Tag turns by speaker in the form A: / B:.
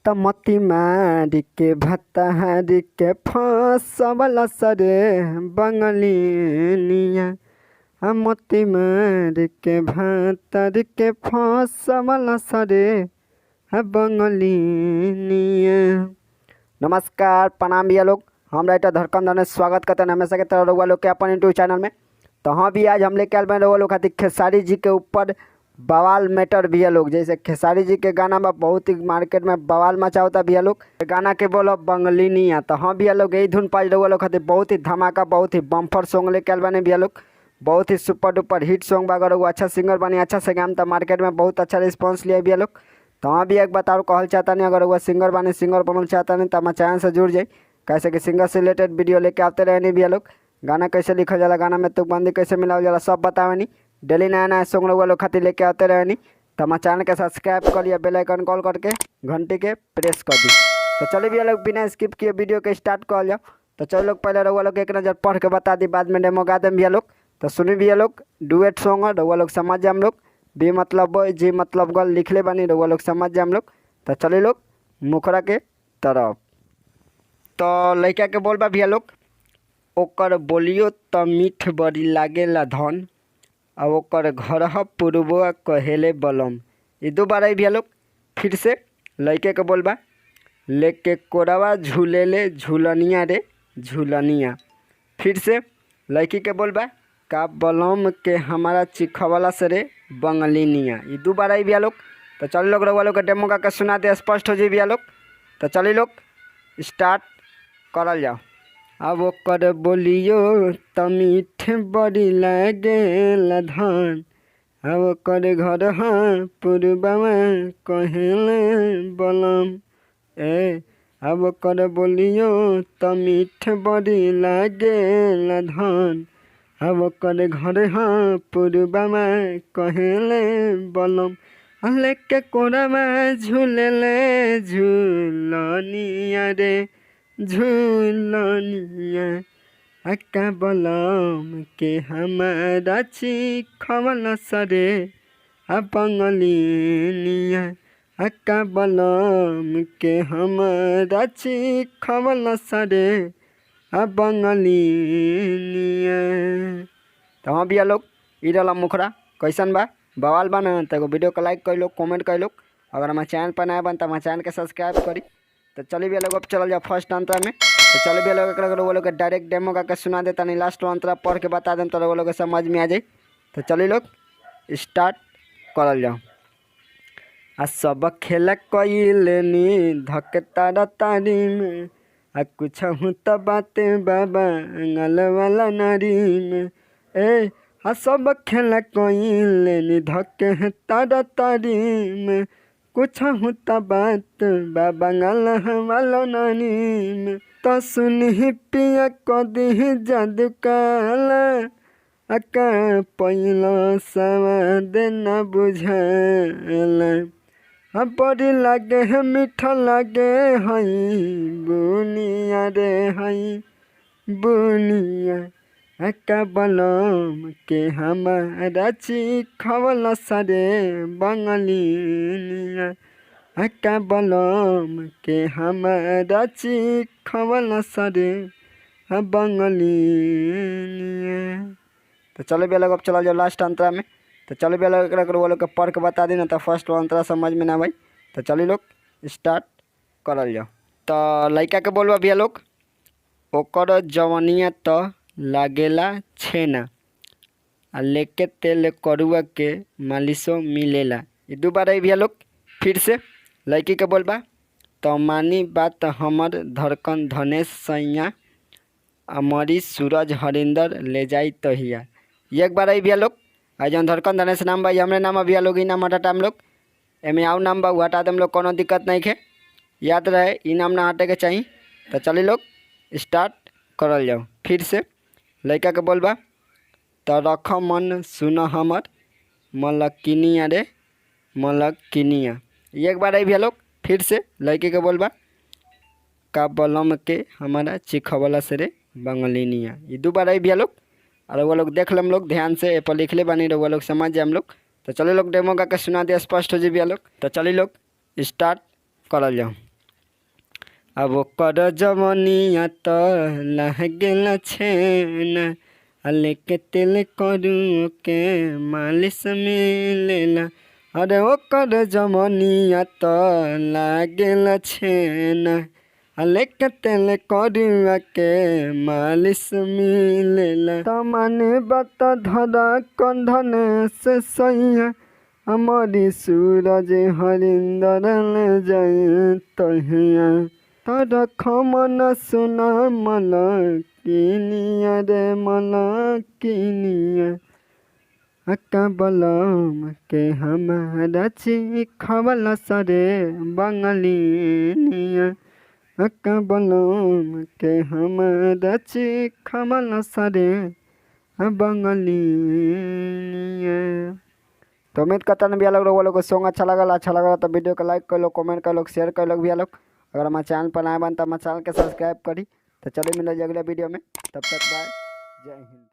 A: त मती मारी के भतारी के फसवल सरे बंगलिनिया, आ मोती मार के भातर के फसवल सरे बंगलिनिया। नमस्कार, प्रणाम भैया लोग। हम राइटर धड़कन धनेश स्वागत करते हैं हमेशा के तरह रउआ लोग के अपन यूट्यूब चैनल में। तो हाँ भी, आज हम लेके आयल बने रउआ लोग खातिर खेसारी जी के ऊपर बवाल मैटर भैया लोग। जैसे खेसारी जी के गाना में बहुत ही मार्केट में बवाल मचावता भैया लोग, गाना के बोलो बंगलिनिया। तो हाँ भैया लोग, यही धुन पाज रउआ लोग खातिर बहुत ही धमाका, बहुत ही बम्पर सॉन्ग लेके आयल बने भैया लोग। बहुत ही सुपर डुपर हिट सॉन्ग बा। अगर वो अच्छा सिंगर बनी, अच्छा से गाम, तो मार्केट में बहुत अच्छा रिस्पॉन्स लिया भैया लोग। तो हाँ भी, एक बात और कहल चाहता नहीं, अगर वो सिंगर बने, सिंगर बनल चाहता नहीं, तो हमारे चैनल से जुड़ जाए। कैसे कि सिंगर से रिलेटेड वीडियो लेके आते रहे नहीं भैया लोग। गाना कैसे लिखल जाला, गाना में तुकबंदी कैसे मिलावल जाला, सब बतावे। डेली नया नया सॉन्ग रउआ लोग खातिर लेके आते रहे। तो हमारे चैनल के सब्सक्राइब कर लिया, बेल आइकन कॉल करके घंटी के प्रेस कर दी। तो चलिए भैया लोग, बिना स्किप किए वीडियो के स्टार्ट कर जाओ। तो चलो लोग, पहले रउआ लोग एक नज़र पढ़ के बता दी, बाद में डेमो गा देम भैया लोग। तो सुनी भैया लोग, डुएट सॉन्ग है, रउआ लोग समझ जाम लोग। बी मतलब बॉय, जी मतलब गर्ल लिखले बानी, रउआ लोग समझ जाम लोग। तो चलिए लोग मुखरा के तरफ। तो लड़का के बोल बा भैया लोग, ओकर बोलियो त मीठ बड़ी लागेला धन, आ ओकर घर ह पुरबुआ कहेले बलम। ई दो बार आई भैया लोग। फिर से लड़के के बोल बा, लेके कोरवा झूलेले झूलनिया रे झूलनिया। फिर से लड़की के बोल बा, का बलम के हमारा चिखवला से रे बंगलिनिया। ई दो बार आई भैया लोग। तो चल लोग, रउआ लोग के डेमो गा के सुना दे, स्पष्ट हो जाई भैया लोग। तो चली लोग, स्टार्ट करल जाओ। अब ओकर बोलियो त मीठ बड़ी लागेला धन, अब ओकर घर हाँ पुरबवा कहेले बलम। ए अब ओकर बोलियो त मीठ बड़ी लागेला धन, अब ओकर घर हाँ पुरबवा कहेले बलम। लेके कोरवा झूलेले झूलनिया रे झूलनिया, अक्का बलम के हमारा चिखवल सरे आ बंगलिनिया, अक्का बलम के हमारा चिखवल सरे आ बंगलिनिया। तो हाँ भैया लोग, ई रहला मुखरा। कैसन बा? बवाल बा ना? तो एगो वीडियो के लाइक कर लो, कमेंट कर लो। अगर हमारे चैनल पर नया बन तो हमारे चैनल के सब्सक्राइब करी। तो चलिए भैया लोग, अब चलल जाओ फर्स्ट अंतरा में। तो चलिए भैया लोग, एकरा वो लोग डायरेक्ट डेमो गा के सुना देता नहीं, लास्ट अंतरा पढ़ के बता देम तो वो लोग के समझ में आ जाई। तो चलिए लोग, स्टार्ट करल जाओ। आ सब खेल कइले धक तारा तारी में, आ कुछ हूँ त बाते बाबा अंगल वाला नारी में। ए आ सब खेल कइले धक तारा तारी में, कुछ हूँ त बात बाबा अंगल वाला नारी में। तो सुनही पिया कदी जादू काला, अका पैला सवाद न बुझाला। आ बड़ी लागे है मीठा लागे हई बुनिया रे हई बुनिया, अका बलम के हमारा चिखवल सरे बंगलिनिया, अका बलम के हमारा चिखवल सरे बंगलिनिया। तो चलो भैया लोग, अब चला जाओ लास्ट अंतरा में। तो चलो भैया लोग, एकरा वो लोग के पढ़ के बता दी ना तो फर्स्ट अंतरा समझ में ना भाई। तो चलिए लोग, स्टार्ट करल जाओ। तो लड़का के बोलबा भैया लोग, ओकर जवनिया त लागेला छेना, आ लेके तेल करुआ के मालिशो मिलेला। ई दू बार आई भैया लोग। फिर से लड़की के बोलबा, तो मानी बात हमर धड़कन धनेश सैया, अमरी सूरज हरिंदर ले जाई तहिया। एक बार आई भैया लोग। आ जौन धड़कन धनेश नाम बा, ई हमरे नाम भैया लोग। ई नाम हटा हम लोग, एमे आउ नाम बा, उ हटा देम लोग, कोनो दिक्कत नहीं है। याद रहे, ई नाम ना हटे के चाहिए। तो चलिए लोग, स्टार्ट करल जाओ। फिर से लड़का के बोलबा, तो रख मन सुन हमर मलकिनिया रे मलकिनिया। एक बार आई भैया लोग। फिर से लड़की के बोलबा, का बलम के हमारा चिखवला से रे बंगलिनिया। ये दो बार आई भैया लोग। और वो लोग देख लम लोग ध्यान से, ए पर लिखले बानी, रउआ लोग समझ जाए हम लोग। तो चलिए लोग, डेमो गा के सुना दिया, स्पष्ट हो जाए भैया लोग। तो चलिए लोग, स्टार्ट करल जाओ। अब ओकर जवनिया त लागेल छेना, आ लेके तेल करू के मालिश मिलेला। अरे ओकर जवनिया त लागेल छेना, आ लेके तेल करुआ के मालिश मिलेला। त माने बात धरा कंधन से सैया, हमारी सूरज हरिंदर ले जाए तहिया। तर खमन सुना मलकिनिया रे मलकिनिया, अक्का बलम के हमारा चिखवल सरे बंगलिनिया, अक्का बलम के हमारा चिखवल सरे बंगलिनिया। तो उम्मीद करता हूँ भैया लोग रउआ लोग को सॉन्ग अच्छा लगल। अच्छा लगल तो वीडियो को लाइक कर लो, कमेंट कर लो, शेयर कर लो भैया लोग। अगर हमारे चैनल पर नए बन तो हमारे चैनल के सब्सक्राइब करी। तो चलिए मिले अगले वीडियो में, तब तक बाय, जय हिंद।